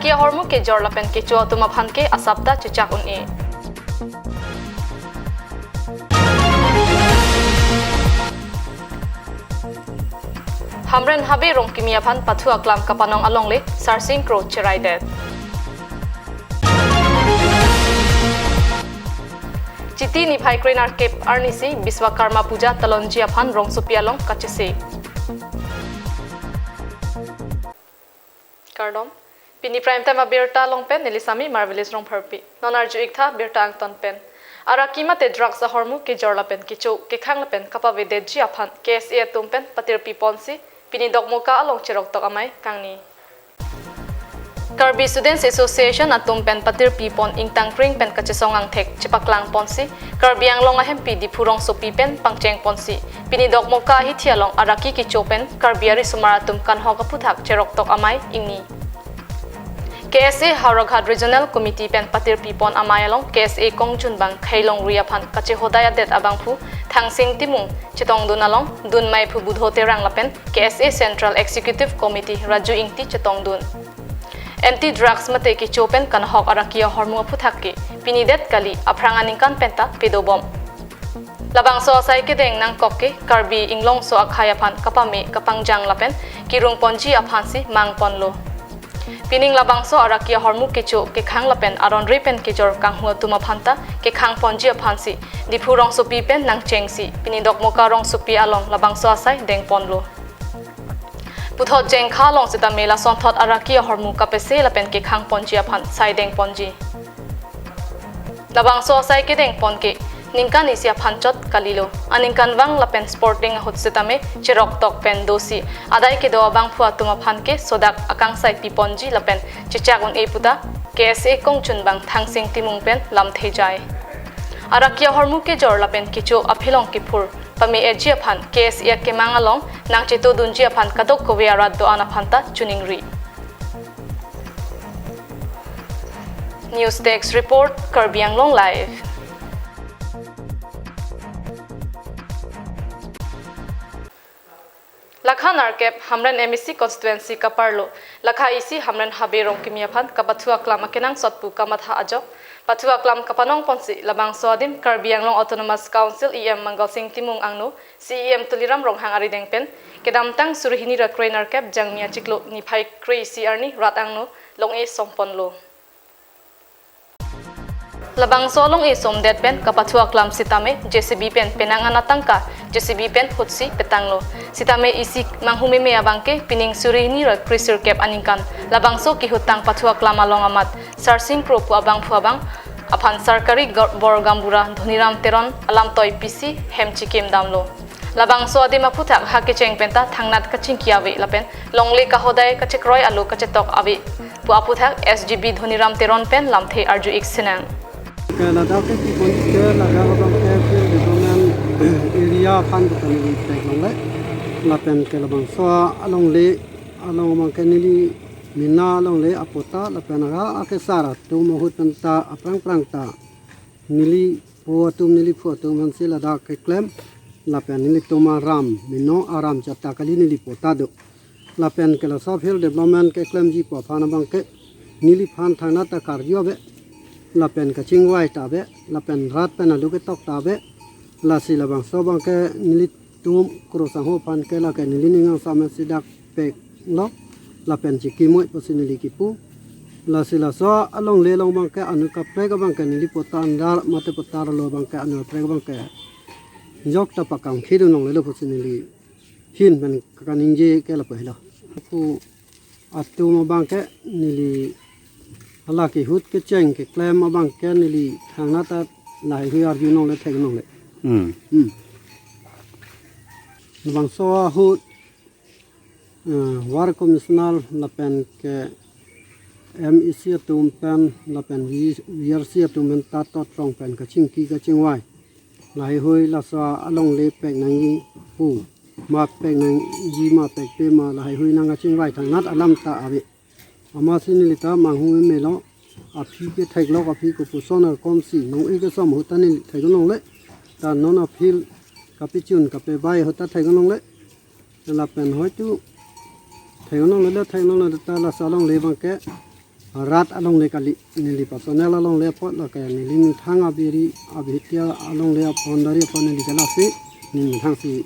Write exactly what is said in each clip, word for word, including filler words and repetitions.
Araki ahormu kejor lapen kecho atum aphan ke asap ta chechak un-e. Hamren Habe Rongkimi aphan pathu aklam kapanong alongle Sarsing Kro cheraidet. Chiti niphai krenerkep arnisi Biswakarma Puja talonji aphan rongsopi along kachese. Kardom. Pini Prime Time abirta along pen neli Sami Marvelous Rongpharpi. Non arju-ik tha birta angton pen. Araki mate drugs ahormu kejor lapen kecho kekhang lapen kapavedetji aphan K S A atum pen patirpi ponsi pini Dokmoka along cheroktok amei kangni. Karbi Students Association atum pen patirpi pon ingtangkring pen kachesong angthek chepaklang ponsi Karbi Anglong ahempi Diphu rongsopi pen pangcheng ponsi pini Dokmoka ahithi along araki kecho pen Karbi arisomar atum kanhok aphuthak cheroktok amei ingni. K S A Howraghat Regional Committee pen patirpi pon amei along K S A kongjunbang Khailongri aphan kachehodai adet abangphu Thangsing Timung chetongdun along dunmei phu Budho Terang lapen K S A Central Executive Committee Raju Ingti chetongdun. Anti drugs mate kecho pen kanhok araki ahormu aphuthak ke pini det kali, aphrang aningkan penta pedobom. Labangso asai kedeng nangkok ke Karbi Inglongso akhei aphan kapame kapangjang lapen kirung ponji aphansi mang ponlo. Pining labangso araki ahormu kecho kekhang lapen aron re pen kejor kanghu atum aphanta kekhang ponji aphansi Diphu rongsopi pen nangchengsi pini Dokmoka rongsopi along labangso asai deng ponlo. Puthot jengkha along sitame lasonthot araki ahormu kapese lapen kekhang ponji aphan sai deng ponji. Labangso asai kedeng pon ke ningkan isi aphan chot kalilo. Aningkanvang lapen sporting ahut sitame cheroktok pen dosi adai kedo abangphu atum aphan ke sodak akangsai pi ponji lapen chechak un-e puta K S A kongjunbang Thangsing Timung pen lamthe jai. Araki ahormu kejor lapen kecho aphelong kephur pame-etji aphan K S A kemang along nangchetodunji aphan kadokave arat do-an aphanta choningri. News Desk Report, Karbi Anglong Live. Lakha nerkep Hamren M A C constituency kaparlo lakha isi Hamren Habe Rongkimi aphan kapathu aklam akenangsot pu kamatha ajok pathu aklam kapanong ponsi labangso adim Karbi Anglong Autonomous Council E M Mangal Sing Timung angno, C E M Tuliram Ronghang arideng pen kedamtang suri hini ra kre nerkep Jangmi achiklo niphai kre isi arni rat angno long-e som ponlo. Labangso long-e somdet pen kapathu aklam sitame J C B pen penang an atangka J C B pen hutsi petanglo. Sitame isi manghu meme abangke pining suri hini ra kre sirkep aningkan labangso kehutang pathu aklam along amat Sarsing Kro pu abangphu abang aphan sarkari gor-, bor gaonbura Dhoniram Teron alam toi pisi hem chikim damlo. Labangso adim aphuthak ha kecheng penta thangnat kachingki ave lapen longle kahodai kachekroi alo kachetok ave pu aphuthak S G B Dhoniram Teron pen lamthe arju-ik sinang. Ke ladak ke tipon ke ladak abang ke field development area aphan ke kami tek longle lapen ke labangso alongle along abang ke neli mena alongle apota lapen aga akesar atum ahut penta aphrang phrang ta neli po atum neli phu atum aphansi ladak keklem lapen nelitum aram meno aram chot ta kali neli pota do. Lapen ke laso field development keklemji pu aphan abang ke neliphan thangnat ta karju ave lapen kachingvai ta ave lapen rat pen alu ketok ta ave. Lasi labangso abang ke nelitum Kro Sangho aphan ke lake neli ning angsam si dak peklo lapen chikimoi pusi neli kipu. Lasi laso alongle along abang ke anu kaprek abang ke neli pota andar mate pota arlo abang ke anu kaprek abang ke jok ta pakangkhidun longlelo pusi neli hin pen kakaningje ke lapu helo. Pu atum abang ke neli hala kehut kecheng keklem abang ke neli thangnat ta laheihui arju longle thek longle. Hmm. Hmm. Labangso ahut, eh, War Commissioner lapen ke M E C atum pen lapen V-, V R C atum pen ta totrong pen kachingki kachingvai. Laheihui laso alongle pek nangji pu ma pek nangji ma pekpe ma laheihui nangkachingvai thangnat alam ta ave. Amatsi neli ta manghu melo aphi ke theklok aphi kopuson akomsi nong-e kesom ahut ta neli thek longle. Ta non a-field kapechun kapevai ahut ta thek longle. Lapen hoitu thek longle le thek longle ta laso alongle abang ke Rat alongle kali, neli personal alongle apot, lake neli methang abiri, abihtia alongle apon, dari apon neli jalasi, neli methang si,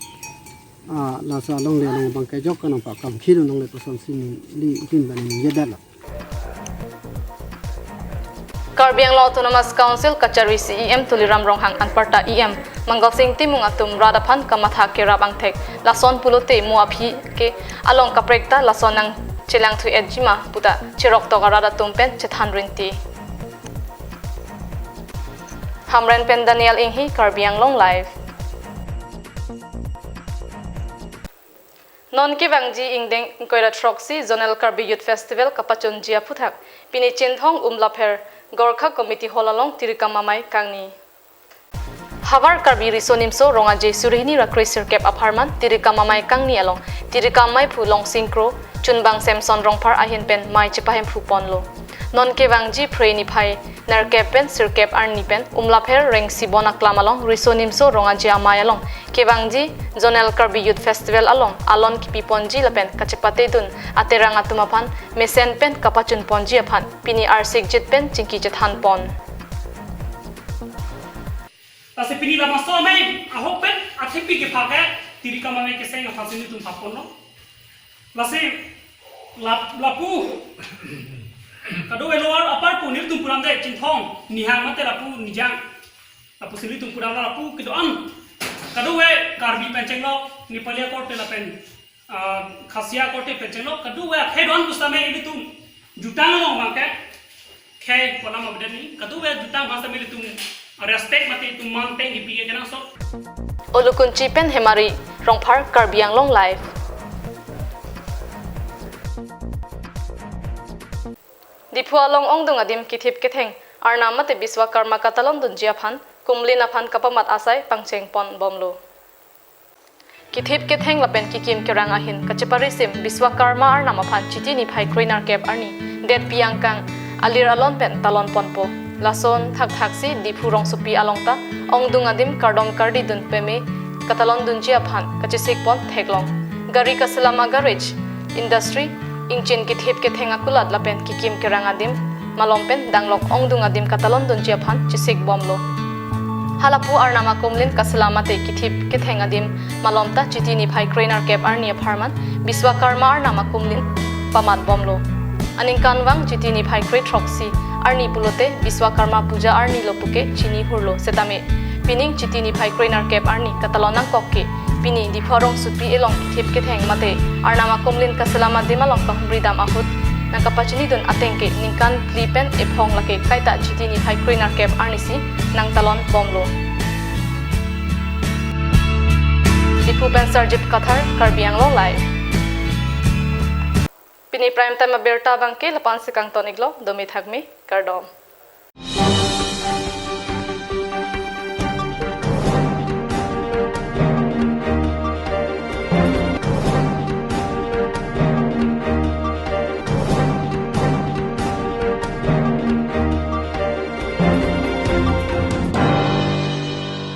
ah, laso alongle along abang kejok kanang pakam khiru alongle kosonsi neli itin bani neli yedala. Karbi Anglong Autonomous Council kachari C E M Tuliram Ronghang anparta E M Mangal Sing Timung atum rat aphan kamatha kerap angthek, lason pulote mo aphi ke along kaprek ta lason nangchelang thu etji ma puta cherok tok arat atum pen chethan rinti. Hamren pen Daniel Inghi, Karbi Anglong Live. Non kevangji ingdeng ingkoi ra throksi Zonal Karbi Youth Festival kapachunji aphuthak pini Chinthong Umlapher Gorkha Committee Hall along tirikam amei kangni. Havar Karbi Riso Nimso Rong Aje suri hini ra kre sirkep apharman tirikam amei kangni along tirikam meiphu Longsing Kro, chunbang Samson Rongphar ahin pen mei chepahem phu ponlo. Non kevangji Phre niphai nerkep pen sirkep arni pen Umlapher Rengsibon aklam along Riso Nimso Rong Aje amei along kevangji Zonal Karbi Youth Festival along alon kipi ponji lapen kachepate dun aterang atum aphan mesen pen kapachun ponji aphan pini arsikjit pen chingki chethan pon. Lasi pini labangso amei ahok pen athepi kepha ke tirikam amei keseng aphan si nelitum pha ponlo. Lasi lap-, lapu kadokave Lower Upper pu nelitum pudam de, Chinthong, Nihang mate lapu Nijang. Lapusi nelitum pudam lapu kedo-an kadokave Karbi pen chenglok, Nepali akorte lapen, ah, Khasi akorte pen chenglok, kadokave akhei do-an pusitame ilitum jutang along abang ke khei kolam abang ke ni, kadokave jutang abang sitame ilitum respect mate itum man peng kipi ke kenangsot. Olukunchi pen Hemari Rongphar, Karbi Anglong Live. Diphu along ongdung adim kithip ketheng Arnam mate Biswakarma katalon dunji aphan kumlin aphan kapamat asai pangcheng pon bomlo. Kithip ketheng lapen kikim kerang ahin kacheparisim Biswakarma Arnam aphan Chiti niphai kre nerkep arni detpi angkang alir alon pen talon ponpo. Lason thakthaksi Diphu rongsopi along ta ongdung adim kardom kardi dun peme katalon dunji aphan kachesik pon theklong. Gari kaselam a-garage, industry, ingchin kithip ketheng akulat lapen kikim kerang adim malom pen danglok ongdung adim katalon dunji aphan chesik bomlo. Halapu Arnam akumlin kaselam mate kithip ketheng adim malom ta Chiti niphai kre nerkep arni apharman Biswakarma Arnam akumlin pamat bomlo. Aningkanvang Chiti niphai kre throksi arni pulote Biswakarma Puja arni lo puke chini hurlo setame pining Chiti niphai kre nerkep arni katalon nangkok ke pini Diphu rongsopi along kithip ketheng mate Arnam akumlin kaselam adim along kahumri dam ahut nangkapachini dun ateng ke ningkan phli pen ephong lake kaita Chiti niphai kre nerkep arni si nangtalon bomlo. Diphu pen Sarjip Kathar, Karbi Anglong Live. Pini prime time abirta abang ke lapu-an si kangton iklo, dome thakme, kardom.